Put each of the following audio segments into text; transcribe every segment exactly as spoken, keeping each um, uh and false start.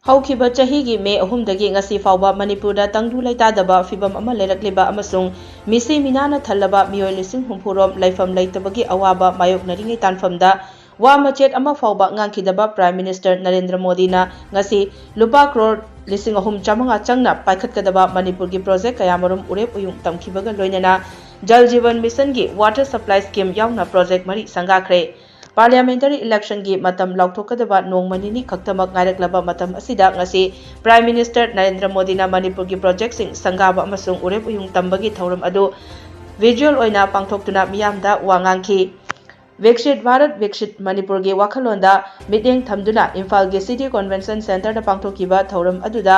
ꯍꯧꯈꯤꯕ ꯆꯍꯤꯒꯤ ꯃꯦ ꯑꯍꯨꯝꯗꯒꯤ ꯉꯁꯤ ꯐꯥꯎꯕ ꯃꯅꯤꯄꯨꯔꯗ ꯇꯪꯗꯨ ꯂꯩꯇꯥꯗꯕ ꯐꯤꯚꯝ ꯑꯃ ꯂꯩꯔꯛꯂꯤꯕ ꯑꯃꯁꯨꯡ ꯃꯤꯁꯤ ꯃꯤꯅꯥꯅ ꯊꯜꯂꯕ ꯃꯤꯑꯣꯏ ꯂꯤꯁꯤꯡ ꯍꯨꯝꯐꯨ ꯔꯣꯝ ꯂꯩꯐꯝ ꯂꯩꯇꯕꯒꯤ ꯑꯋꯥꯕ ꯃꯥꯌꯣꯛꯅꯔꯤꯉꯩ ꯇꯥꯟꯐꯝꯗ ꯋꯥ ꯃꯆꯦꯠ ꯑꯃ ꯐꯥꯎꯕ ꯉꯥꯡꯈꯤꯗꯕ Prime Minister ꯅꯔꯦꯟꯗ꯭ꯔ ꯃꯣꯗꯤꯅ ꯉꯁꯤ ꯂꯨꯄꯥ ꯀ꯭ꯔꯣꯔ ꯂꯤꯁꯤꯡ ꯑꯍꯨꯝ ꯆꯥꯃꯉꯥ ꯆꯪꯅ ꯄꯥꯏꯈꯠꯀꯗꯕ ꯃꯅꯤꯄꯨꯔꯒꯤ project ꯀꯌꯥꯃꯔꯨꯝ ꯎꯔꯦꯞ ꯎꯌꯨꯡ ꯇꯝꯈꯤꯕꯒ ꯂꯣꯏꯅꯅ Jal Jeevan Mission ꯒꯤ water supply scheme ꯌꯥꯎꯅ project ꯃꯔꯤ ꯁꯪꯒꯥꯈ꯭ꯔꯦ꯫ Parliamentary election ꯒꯤ ꯃꯇꯝ ꯂꯥꯎꯊꯣꯛꯀꯗꯕ ꯅꯣꯡꯃ ꯅꯤꯅꯤ ꯈꯛꯇꯃꯛ ꯉꯥꯏꯔꯛꯂꯕ ꯃꯇꯝ ꯑꯁꯤꯗ ꯉꯁꯤ Prime Minister ꯅꯔꯦꯟꯗ꯭ꯔ ꯃꯣꯗꯤꯅ ꯃꯅꯤꯄꯨꯔꯒꯤ project ꯁꯤꯡ ꯁꯪꯒꯥꯕ ꯑꯃꯁꯨꯡ ꯎꯔꯦꯞ ꯎꯌꯨꯡ ꯇꯝꯕꯒꯤ ꯊꯧꯔꯝ ꯑꯗꯨ virtual ꯑꯣꯏꯅ ꯄꯥꯡꯊꯣꯛꯇꯨꯅ ꯃꯤꯌꯥꯝꯗ ꯋꯥ ꯉꯥꯡꯈꯤ꯫ Viksit Bharat Viksit Manipur ꯒꯤ ꯋꯥꯈꯜꯂꯣꯟꯗ ꯃꯤꯠꯌꯦꯡ ꯊꯝꯗꯨꯅ ꯏꯝꯐꯥꯜꯒꯤ City Convention Centre ꯗ ꯄꯥꯡꯊꯣꯛꯈꯤꯕ ꯊꯧꯔꯝ ꯑꯗꯨꯗ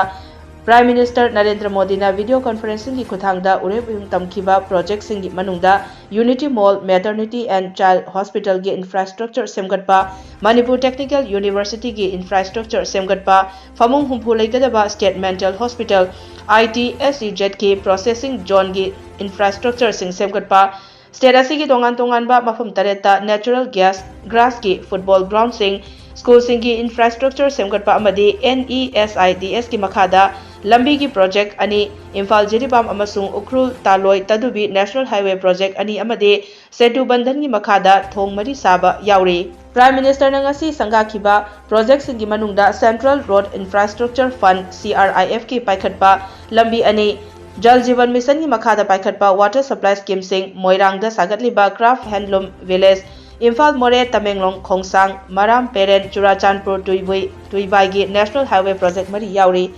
Prime Minister ꯅꯔꯦꯟꯗ꯭ꯔ ꯃꯣꯗꯤꯅ video conferencing ꯒꯤ ꯈꯨꯠꯊꯥꯡꯗ ꯎꯔꯦꯞ ꯎꯌꯨꯡ ꯇꯝꯈꯤꯕ project ꯁꯤꯡꯒꯤ ꯃꯅꯨꯡꯗ Unity Mall, Maternity and Child Hospital ꯒꯤ infrastructure ꯁꯦꯝꯒꯠꯄ, ꯃꯅꯤꯄꯨꯔ Technical University ꯒꯤ infrastructure ꯁꯦꯝꯒꯠꯄ, ꯐꯃꯨꯡ ꯍꯨꯝꯐꯨ ꯂꯩꯒꯗꯕ State Mental Hospital, I T S E Z ꯒꯤ processing zone ꯒꯤ infrastructure ꯁꯤꯡ ꯁꯦꯝꯒꯠꯄ, state ꯑꯁꯤꯒꯤ ꯇꯣꯉꯥꯟ ꯇꯣꯉꯥꯟꯕ ꯃꯐꯝ ꯇꯔꯦꯠꯇ natural gas, grass ꯀꯤ football ground ꯁꯤꯡ, school ꯁꯤꯡꯒꯤ infrastructure ꯁꯦꯝꯒꯠꯄ ꯑꯃꯗꯤ N E S I D S ꯀꯤ ꯃꯈꯥꯗ ꯂꯝꯕꯤꯒꯤ project ꯑꯅꯤ, ꯏꯝꯐꯥꯜ ꯖꯤꯔꯤꯕꯥꯝ ꯑꯃꯁꯨꯡ ꯎꯈ꯭ꯔꯨꯜ ꯇꯥꯂꯣꯏ ꯇꯗꯨꯕꯤ National Highway project ꯑꯅꯤ ꯑꯃꯗꯤ ꯁꯦꯇꯨ ꯕꯟꯙꯟꯒꯤ ꯃꯈꯥꯗ ꯊꯣꯡ ꯃꯔꯤ ꯁꯥꯕ ꯌꯥꯎꯔꯤ꯫ Prime Minister ꯅ ꯉꯁꯤ ꯁꯪꯒꯥꯈꯤꯕ project ꯁꯤꯡꯒꯤ ꯃꯅꯨꯡꯗ Central Road Infrastructure Fund, C R I F ꯀꯤ ꯄꯥꯏꯈꯠꯄ ꯂꯝꯕꯤ ꯑꯅꯤ, Jal Jeevan Mission ꯒꯤ ꯃꯈꯥꯗ ꯄꯥꯏꯈꯠꯄ water supply scheme ꯁꯤꯡ, ꯃꯣꯏꯔꯥꯡꯗ ꯁꯥꯒꯠꯂꯤꯕ Craft Handloom Village, ꯏꯝꯐꯥꯜ ꯃꯣꯔꯦ Tamenglong ꯈꯣꯡꯁꯥꯡ ꯃꯔꯥꯝ Peren Churachandpur ꯇꯨꯏꯕꯨꯏ ꯇꯨꯏꯕꯥꯏꯒꯤ National Highway project ꯃꯔꯤ ꯌꯥꯎꯔꯤ꯫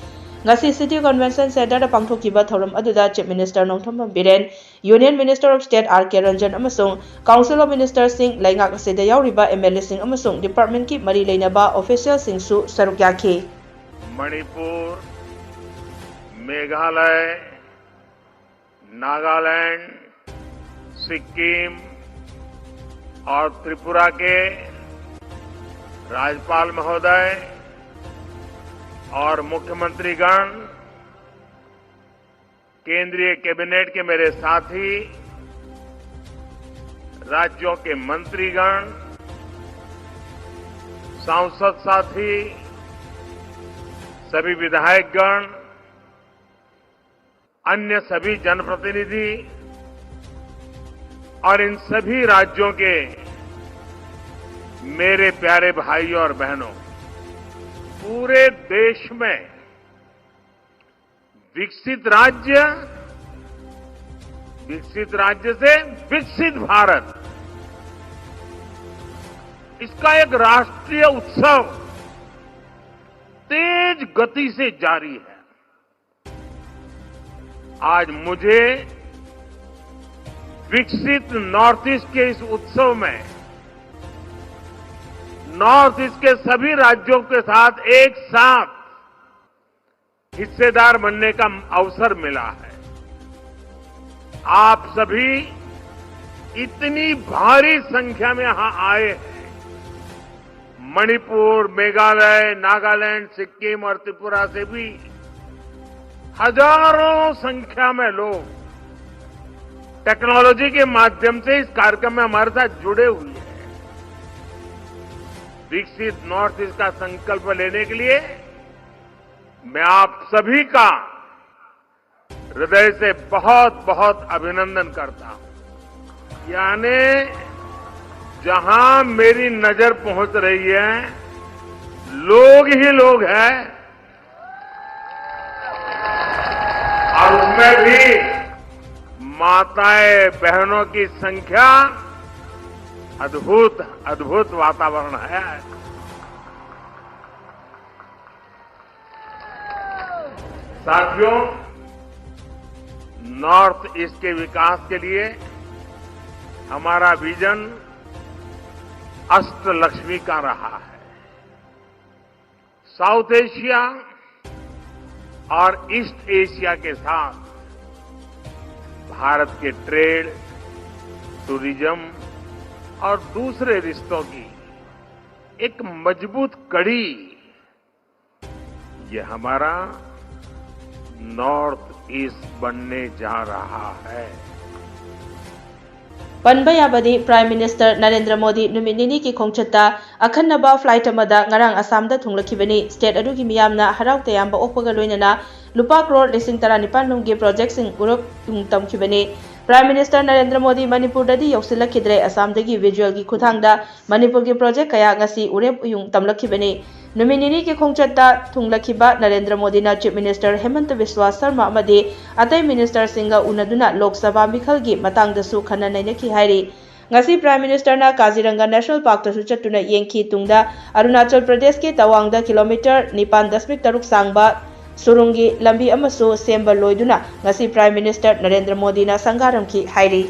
ꯉꯁꯤ City Convention Centre ꯗ ꯄꯥꯡꯊꯣꯛꯈꯤꯕ ꯊꯧꯔꯝ ꯑꯗꯨꯗ Chief Minister Nongthombam Biren, Union Minister of State R K Ranjan ꯑꯃꯁꯨꯡ Council of Minister ꯁꯤꯡ, ꯂꯩꯉꯥꯛ ꯑꯁꯤꯗ ꯌꯥꯎꯔꯤꯕ M L A ꯁꯤꯡ ꯑꯃꯁꯨꯡ department ꯀꯤ ꯃꯔꯤ ꯂꯩꯅꯕ official ꯁꯤꯡꯁꯨ ꯁꯔꯨꯛ ꯌꯥꯈꯤ꯫ मणिपुर, मेघालय, नागालैंड, सिक्किम और त्रिपुरा के राज्यपाल महोदय और मुख्यमंत्रीगण, केंद्रीय कैबिनेट के मेरे साथी, राज्यों के मंत्रीगण, सांसद साथी, सभी विधायकगण, अन्य सभी जनप्रतिनिधि और इन सभी राज्यों के मेरे प्यारे भाइयों और बहनों, पूरे देश में विकसित राज्य, विकसित राज्य से विकसित भारत, इसका एक राष्ट्रीय उत्सव तेज गति से जारी है। आज मुझे विकसित नॉर्थ ईस्ट के इस उत्सव में नॉर्थ ईस्ट के सभी राज्यों के साथ एक साथ हिस्सेदार बनने का अवसर मिला है। आप सभी इतनी भारी संख्या में यहां आए हैं। मणिपुर, मेघालय, नागालैंड, सिक्किम और त्रिपुरा से भी हजारों संख्या में लोग टेक्नोलॉजी के माध्यम से इस कार्यक्रम में हमारे साथ जुड़े हुए हैं। विकसित नॉर्थ ईस्ट का संकल्प लेने के लिए मैं आप सभी का हृदय से बहुत बहुत अभिनंदन करता हूं। यानी जहां मेरी नजर पहुंच रही है, लोग ही लोग हैं, और उसमें भी माताएं बहनों की संख्या अद्भुत, अद्भुत वातावरण है। साथियों, नॉर्थ ईस्ट के विकास के लिए हमारा विजन अष्टलक्ष्मी का रहा है। साउथ एशिया और ईस्ट एशिया के साथ भारत के ट्रेड, टूरिज्म और दूसरे रिश्तों की एक मजबूत कड़ी, ये हमारा नॉर्थ इस बनने जा रहा है। ꯄꯟꯕ ꯌꯥꯕꯗꯤ, Prime Minister ꯅꯔꯦꯟꯗ꯭ꯔ ꯃꯣꯗꯤ ꯅꯨꯃꯤꯠ ꯅꯤꯅꯤꯒꯤ ꯈꯣꯡꯆꯠꯇ ꯑꯈꯟꯅꯕ flight ꯑꯃꯗ ꯉꯔꯥꯡ ꯑꯁꯥꯝꯗ ꯊꯨꯡꯂꯛꯈꯤꯕꯅꯤ꯫ State ꯑꯗꯨꯒꯤ ꯃꯤꯌꯥꯝꯅ ꯍꯔꯥꯎ ꯇꯌꯥꯝꯕ ꯑꯣꯛꯄꯒ ꯂꯣꯏꯅꯅ ꯂꯨꯄꯥ ꯀ꯭ꯔꯣꯔ ꯂꯤꯁꯤꯡ ꯇꯔꯥꯅꯤꯄꯥꯟ ꯂꯣꯝꯒꯤ project ꯁꯤꯡ ꯎꯔꯨꯞ ꯌꯨꯡ ꯇꯝꯈꯤꯕꯅꯤ꯫ Prime Minister ꯅꯔꯦꯟꯗ꯭ꯔ ꯃꯣꯗꯤ ꯃꯅꯤꯄꯨꯔꯗꯗꯤ ꯌꯧꯁꯤꯜꯂꯛꯈꯤꯗ꯭ꯔꯦ꯫ ꯑꯁꯥꯝꯗꯒꯤ visual ꯒꯤ ꯈꯨꯠꯊꯥꯡꯗ ꯃꯅꯤꯄꯨꯔꯒꯤ project ꯀꯌꯥ ꯉꯁꯤ ꯎꯔꯦꯞ ꯎꯌꯨꯡ ꯇꯝꯂꯛꯈꯤꯕꯅꯤ꯫ ꯅꯨꯃꯤꯠ ꯅꯤꯅꯤꯒꯤ ꯈꯣꯡꯆꯠꯇ ꯊꯨꯡꯂꯛꯈꯤꯕ ꯅꯔꯦꯟꯗ꯭ꯔ ꯃꯣꯗꯤꯅ Chief Minister ꯍꯦꯃꯟꯇ ꯕꯤꯁ꯭ꯋꯥ ꯁꯔꯃ ꯑꯃꯗꯤ ꯑꯇꯩ minister ꯁꯤꯡꯒ ꯎꯅꯗꯨꯅ ꯂꯣꯛ ꯁꯚꯥ ꯃꯤꯈꯜꯒꯤ ꯃꯇꯥꯡꯗꯁꯨ ꯈꯟꯅ ꯅꯩꯅꯈꯤ ꯍꯥꯏꯔꯤ꯫ ꯉꯁꯤ Prime Minister ꯅ ꯀꯥꯖꯤꯔꯪꯒ National Park ꯇꯁꯨ ꯆꯠꯇꯨꯅ ꯌꯦꯡꯈꯤ꯫ ꯇꯨꯡꯗ ꯑꯔꯨꯅꯥꯆꯜ ꯄ꯭ꯔꯗꯦꯁꯀꯤ ꯇꯋꯥꯡꯗ ꯀꯤꯂꯣꯃꯤꯇꯔ ꯅꯤꯄꯥꯟ ꯗꯁꯃꯤꯛ ꯇꯔꯨꯛ ꯁꯥꯡꯕ ꯁꯨꯔꯨꯡꯒꯤ ꯂꯝꯕꯤ ꯑꯃꯁꯨ ꯁꯦꯝꯕ ꯂꯣꯏꯗꯨꯅ ꯉꯁꯤ Prime Minister ꯅꯔꯦꯟꯗ꯭ꯔ ꯃꯣꯗꯤꯅ ꯁꯪꯒꯥꯔꯝꯈꯤ ꯍꯥꯏꯔꯤ꯫